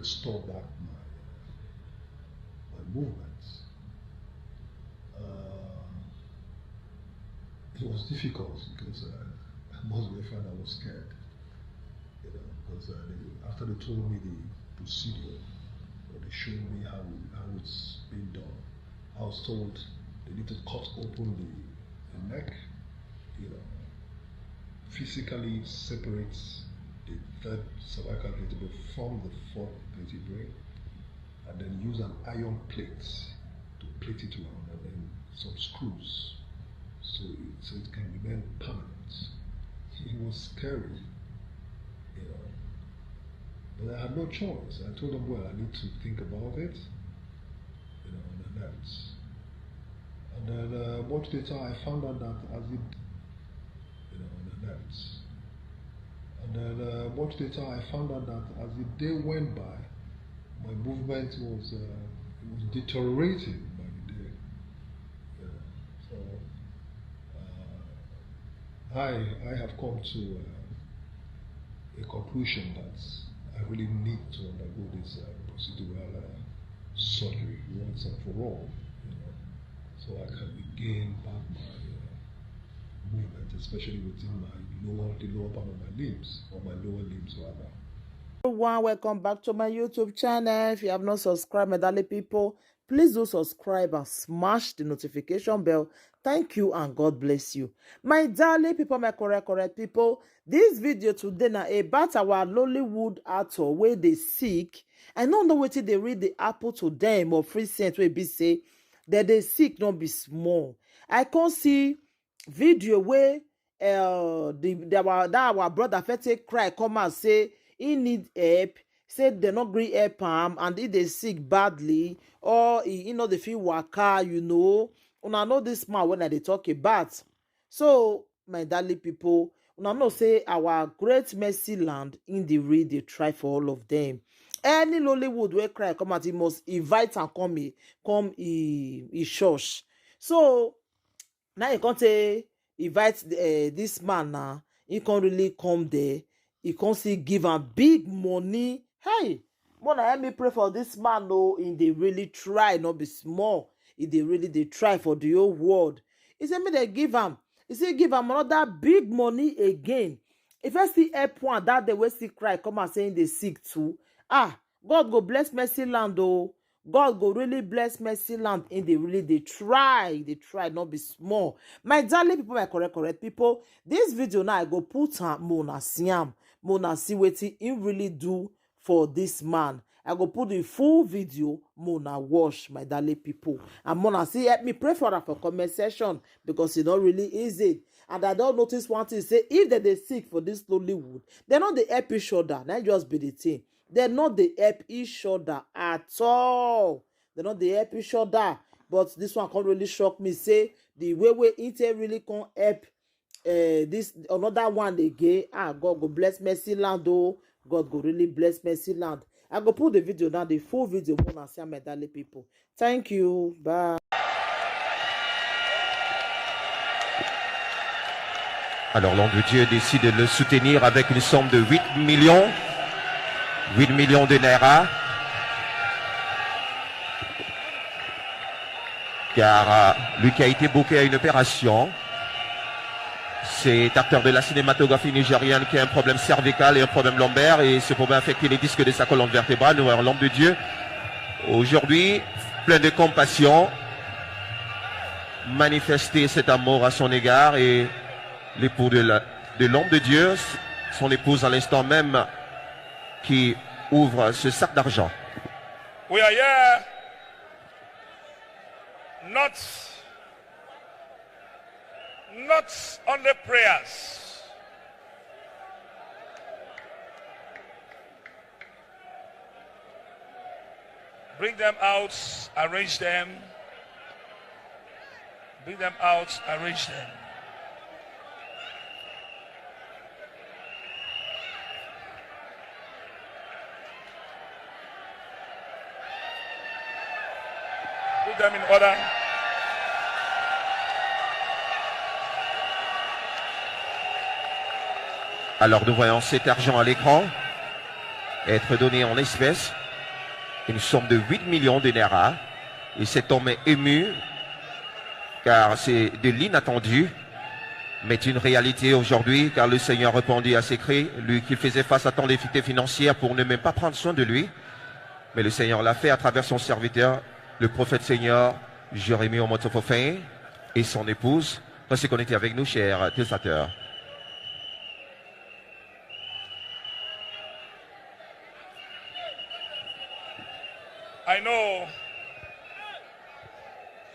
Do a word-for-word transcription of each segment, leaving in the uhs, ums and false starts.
Stop back my, my movements. Uh, it was difficult because uh, I must be frank, I was scared. You know, because uh, they, after they told me the procedure, or they showed me how, how it's been done, I was told they need to cut open the, the neck, you know, physically separate the third cervical vertebra from the fourth vertebrae, and then use an iron plate to plate it around, and then some screws, so it, so it can remain permanent. It was scary, you know, but I had no choice. I told them, "Well, I need to think about it," you know, and I left. And then uh, much later, I found out that as it, you know, and I left. And then uh, much later, I found out that as the day went by, my movement was, uh, was deteriorating by the day. You know, so uh, I, I have come to uh, a conclusion that I really need to undergo this uh, procedural uh, surgery once and for all, you know, so I can regain back my uh, movement, especially within my lower, the lower part of my limbs, or my lower limbs rather. Everyone, welcome back to my YouTube channel. If you have not subscribed, my darling people, please do subscribe and smash the notification bell. Thank you and God bless you. My darling people, my correct, correct people, this video today na about our Lollywood actor wey dey sick. I no know wetin dey really happen to them or free sense wey be say dem dey sick no be small. I come see video wey uh, the, the our, that our brother fit take cry come out say he need help, say dem no gree help am and he dey sick badly, or he, he no dey fit waka, you know. Una know this man wey I dey talk about. So my darling people, una know say our great mercy land in the real dey try for all of them. Any Lollywood wey cry come out, he must invite am come e come e e church. So now he come take invite uh, this man now. He come really come there. He come still give am big money. Hey, mona help me pray for this man o. He dey really try, no be small. He dey really dey try for the whole world. He say make dem give am. He say give am another big money again. If I still help one that day wey still cry come and say he dey sick too. Ah, God go bless mercy land o. God go really bless mercy land in the really dey try, dey try, not be small. My darling people, my correct, correct people, this video now I go put am, mona see am, mona see wetin he really do for this man. I go put the full video, mona watch, my darling people. And mona see help me pray for her for comment section because e no really easy. And I don't notice one thing say if they dey sick for this Lollywood, they no dey help each other. Na just be the thing. They no dey help each other at all. They no dey help each other. But this one come really shock me. Say the way wey Inte really come help uh, this another one again. Ah, God go bless mercy land. Oh, God go really bless mercy land. I go put the video now, the full video, mona see am, my darling people. Thank you. Bye. Alors l'homme de Dieu décide de le soutenir avec une somme de huit millions, huit millions de naira, car euh, lui qui a été booké à une opération, cet acteur de la cinématographie nigérienne qui a un problème cervical et un problème lombaire, et ce problème affecte les disques de sa colonne vertébrale. Nous voyons l'homme de Dieu aujourd'hui, plein de compassion, manifester cet amour à son égard, et l'époux de la- de l'homme de Dieu, son épouse à l'instant même, qui ouvre ce sac d'argent. We are here not, not only prayers. Bring them out, arrange them. Bring them out, arrange them. Put them in order. Alors nous voyons cet argent à l'écran être donné en espèces. Une somme de huit millions de naira. Et cet homme est ému, car c'est de l'inattendu, mais une réalité aujourd'hui, car le Seigneur répondit à ses cris, lui qui faisait face à tant de difficultés financières pour ne même pas prendre soin de lui. Mais le Seigneur l'a fait à travers son serviteur, le prophète Seigneur Jérémie Omotofofin et son épouse. Restez connectés avec nous, chers téléspectateurs. I know,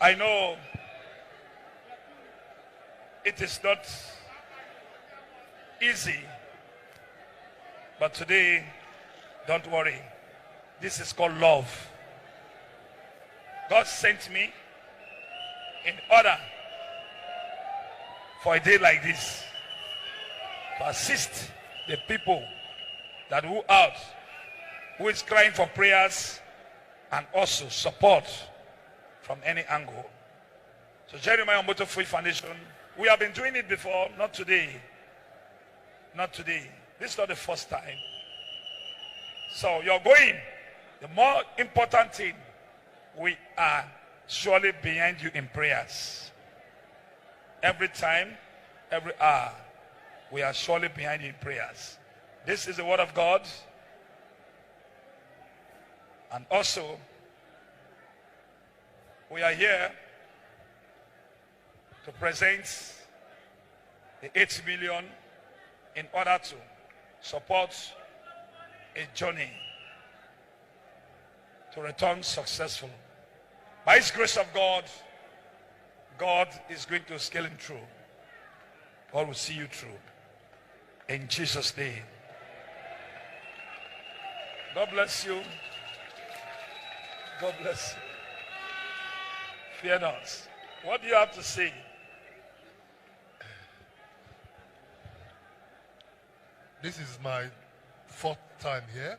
I know it is not easy, but today, don't worry. This is called love. God sent me in order for a day like this to assist the people that who out, who is crying for prayers and also support from any angle. So Jeremiah Omoto Free Foundation, we have been doing it before, not today. Not today. This is not the first time. So you're going. The more important thing, we are surely behind you in prayers. Every time, every hour, we are surely behind you in prayers. This is the word of God. And also, we are here to present the eight million in order to support a journey to return successful. By His grace of God, God is going to scale him through. God will see you through. In Jesus' name. God bless you. God bless you. Fear not. What do you have to say? This is my fourth time here.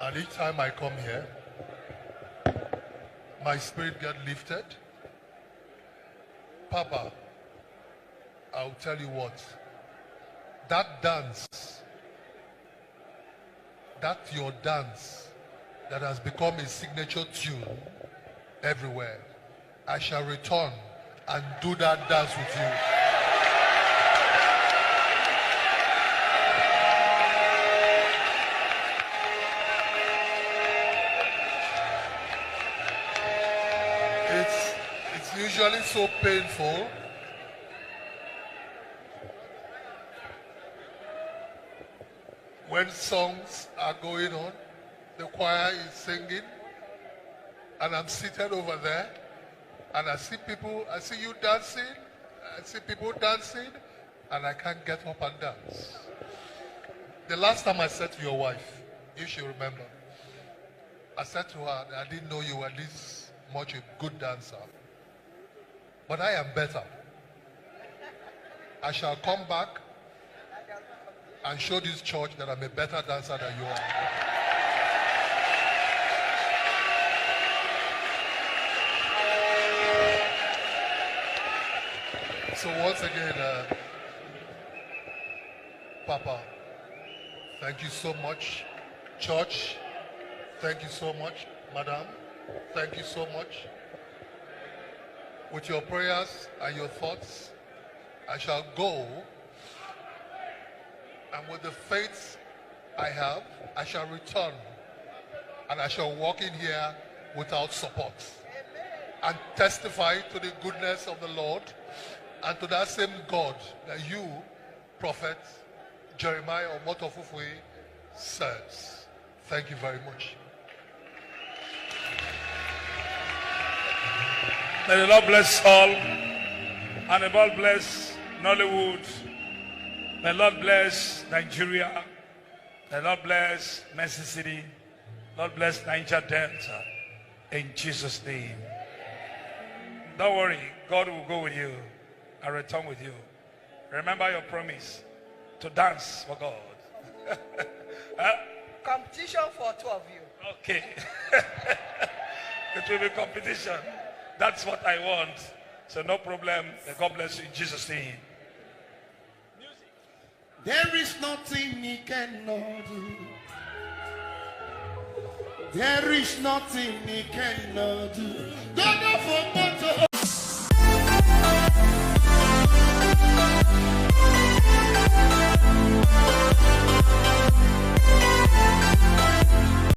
And each time I come here, my spirit get lifted. Papa, I'll tell you what. That dance, that your dance that has become a signature tune everywhere. I shall return and do that dance with you. It's, it's usually so painful when songs are going on, the choir is singing, and I'm seated over there, and I see people, I see you dancing, I see people dancing, and I can't get up and dance. The last time I said to your wife, if she remember, I said to her that I didn't know you were this much a good dancer. But I am better. I shall come back and show this church that I'm a better dancer than you are. So once again, uh, Papa, thank you so much. Church, thank you so much. Madam, thank you so much. With your prayers and your thoughts, I shall go, and with the faith I have, I shall return, and I shall walk in here without support and testify to the goodness of the Lord and to that same God that you, Prophet Jeremiah Omotofufui, serves. Thank you very much. May the Lord bless all, and the Lord bless Nollywood. May the Lord bless Nigeria. May the Lord bless Mercy City. Lord bless Niger Delta. In Jesus' name. Don't worry, God will go with you and return with you. Remember your promise to dance for God. Huh? Competition for two of you. Okay. It will be competition. That's what I want. So no problem. May God bless you in Jesus' name. There is nothing he cannot do. There is nothing he cannot do. Go down for motor.